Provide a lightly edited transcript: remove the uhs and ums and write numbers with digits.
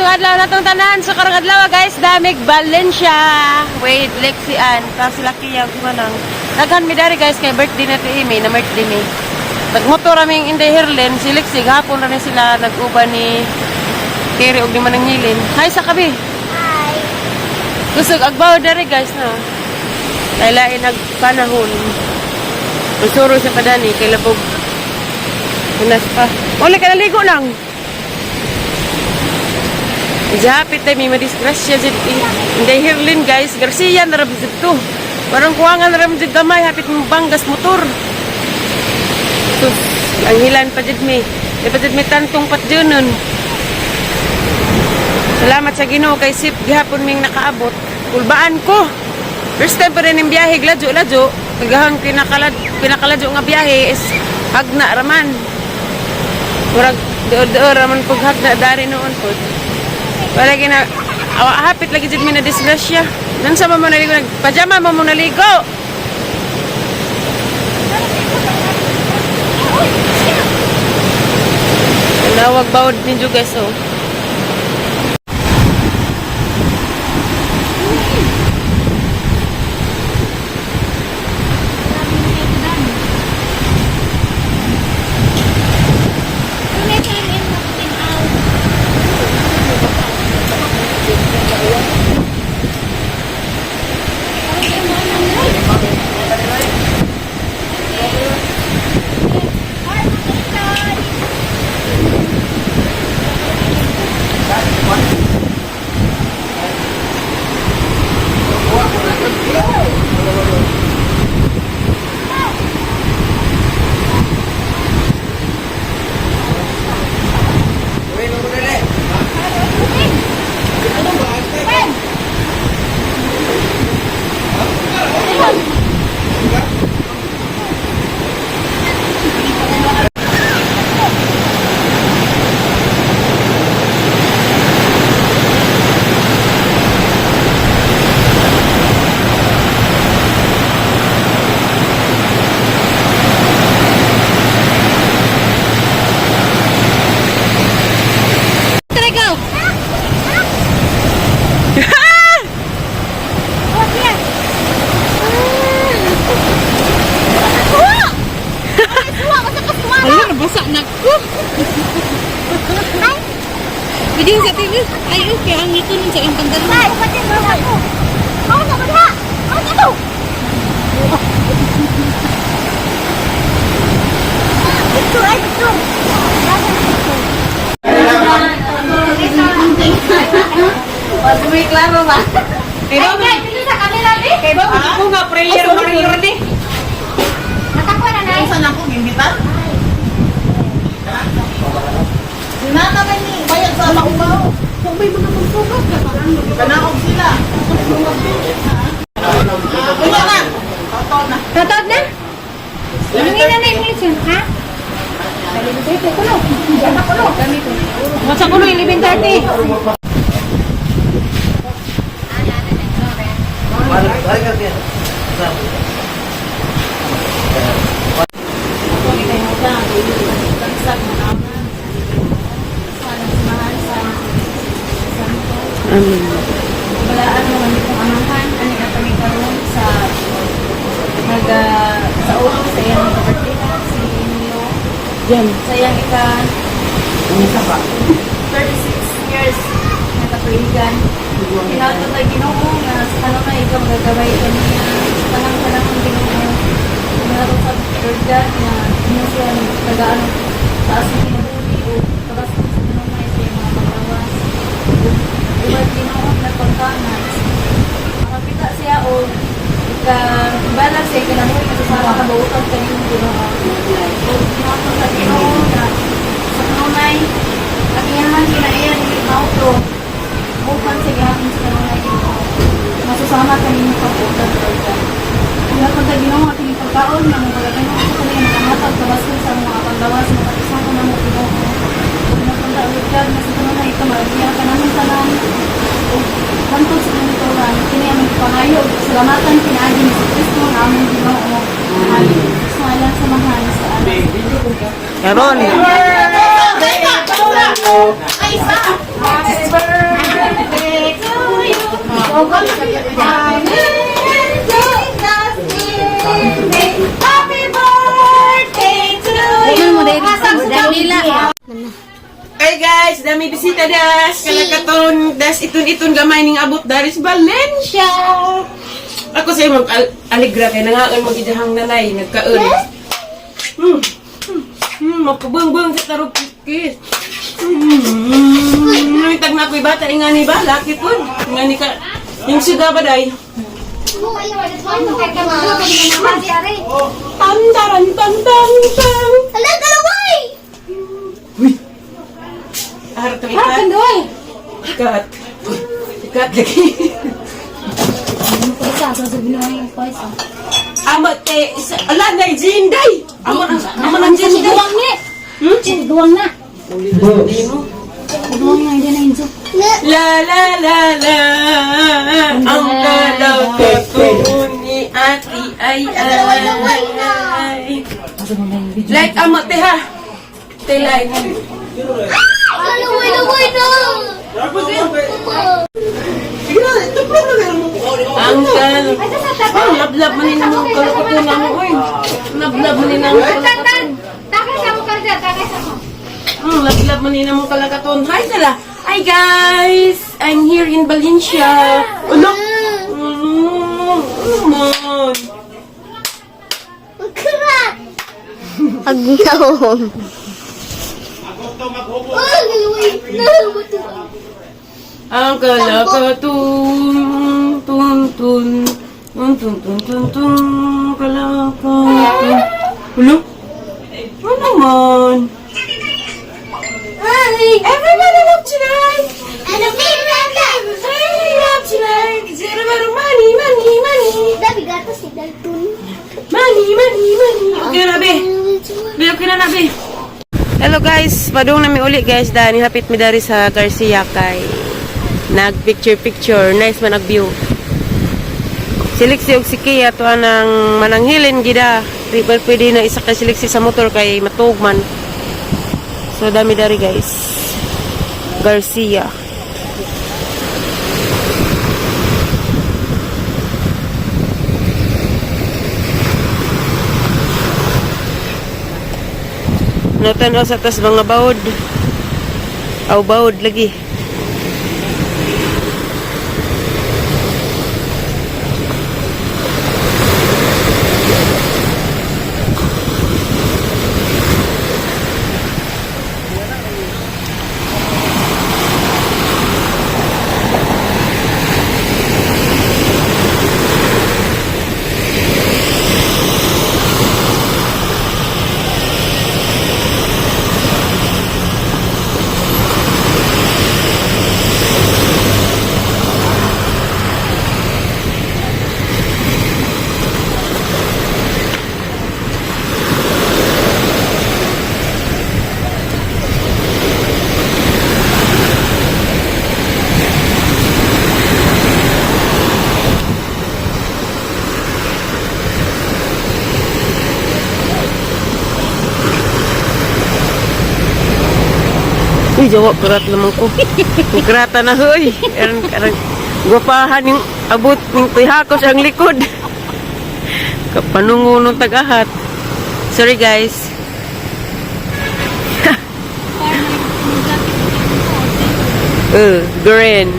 Maayong adlaw natong tanan. So karong adlaw, guys, damig Valencia. Wait, Lexi Ann, ta sila Kia ug manang. Daghan mi dari, guys, kay birthday na to imi, na birthday mi. Nagmotor aming Inday Herlen, si Lexi gahapon ra ni sila nag-uban ni Kiri og ni Manang Ngilin. Hi sa kabi. Hi. Kusog agbaw dari, guys, no. Kay lain nag panahon. Usuro sa padani kay labog. Unas pa. Wala ka naligo lang. Japit tayo, may madisgrasya jud Inday Herlin, guys. Garcia na ram jud to. Parang kuwangan na ram jud gamay hapit mo banggas motor. Sus, ang hilan pa jud mi. Di pa jud mi tantong patjunon. Salamat sa Ginoo kay sip gihapon ming nakaabot. Kulbaan ko. First time pa rin yung biyahe, ladyo-ladyo. Kagahang pinakaladyo nga biyahe is hagna raman. Murag doon-doon raman pag hagna dari noon po. Wala gina awa hapit lagi jud mi na disgrasya. Nan sa mo naligo, nagpajama mo mo naligo. Nawag bawod ninyo, guys, oh. Tara, go! Wala, nabasa na ko. Pwede sa TV. Ay, okay. Ang ito nun sa iyong pantalon. Ay, pati mo ako. Ako na ba? Ako na to. Picture ay picture. May klaro ba? Pero Ay, picture sa camera di. kay ba ko nga prayer warrior ni. Nakakuha na na. Saan ako gimbitan? Si Nana man ni bayad sa maubaw. Kung may mga magsugat ka, parang Kanaog sila. Wala na. Totoo na. Tatod na? Hindi na na yung ha? Masa kulo 11:30. Amen. Balaan mo kami kung amahan, ani atong karon sa naga sa ulo sa iyang birthday si Emilio. Yan. Sa iyang ika 36 years na katuigan. Kinatod na Ginoo nga sa kanunay ikaw magagabay kaniya sa tanang panahon, Ginoo. Kinatod sa Lord God nga inyo siya tagaan taas ng kinabuhi o kabaston sa kanunay sa iyang mga paglawas. Ubat Ginoo nagpagkana makakita siya o ika balag siya kinabuhi kasi sa makabuutan kaniyong Ginoo. O kinatod sa Ginoo nga sa kanunay ang iyahan kinaiyan ni auto upan sa gihapon sa kanunay, Ginoo. Masusama kaniyong pag-utan, Lord God. Ang lahat ng Ginoo at inyong pagkaon nga mabalagay mo sa kaniyang nakahatag kabaskon sa mga paglawas makatisang ko namo, Ginoo. Ug napunta, Lord God, nga sa kanunay ikaw maagiya ka namin tanan ug hantod sa kanituran kini among pangayo ug salamatan pinaagi ni sa Kristo nga among Ginoo. Amen. Sa ngalan sa Amahan, sa Anak, Karon. Ay, isa! Happy birthday to you. Hey guys, dami bisita das. Kalakaton das itun-itun gamay ning abot daris Valencia. Ako sa mag aligra kay nangaan magidahang nanay nagkaon. Makabuang-buang sa tarog kis. Tag na ako'y bata nga ni ba laki pud. Nga ni ka yung suga ba day? Tan taran tan tan tan. Ala, galaway! Uy. Harap to ikat. Ikat. Ikat lagi. Ama te, ala na jinday. Ama na jinday. Duwang ni. Duwang na. Mo. Duwang na, hindi na inso. La la la la. Ang kalakaton ni Ati ay ay. Like ama te ha. Te like. Galaway-laway na! Sige na, tuplok na meron mo. Ang kal. Ah, lablab man ni mo kalakaton na mo oy. Lablab man ni mo kalakaton. Takay sa mo, Karja. Takay sa mo. Lablab man ni mo kalakaton. Hi sala. Hi guys. I'm here in Valencia. Ulo. Ulo. Ano man? Agnaon. Oh, galaway na! Ang kalakatun, tun, tun, tun, tun, tun, tun, tun, kalakatun. Ulo? Ano naman? Ay! Everybody love tonight! Ano Everybody love tonight! Zero money, money, money! Dabi gato si Dalton. Money, money, money! Okay na, be! Be, okay na na, be! Hello guys! Padung nami uli guys dahil hapit mi dari sa Garcia kay nag picture picture nice man ang view. Siliksi og si Kia to anang mananghilin gida. Di ba pwede na isa ka siliksi sa motor kay matuog man. So dami dari guys. Garcia. Natanaw sa tas mga baod. Aw baod lagi. Uy, jawa, kurat naman ko. Kurata na, hoy. Aran, aran, gwapahan yung abot ng tihakos ang likod. Kapanungunong tagahat. Sorry, guys. Green.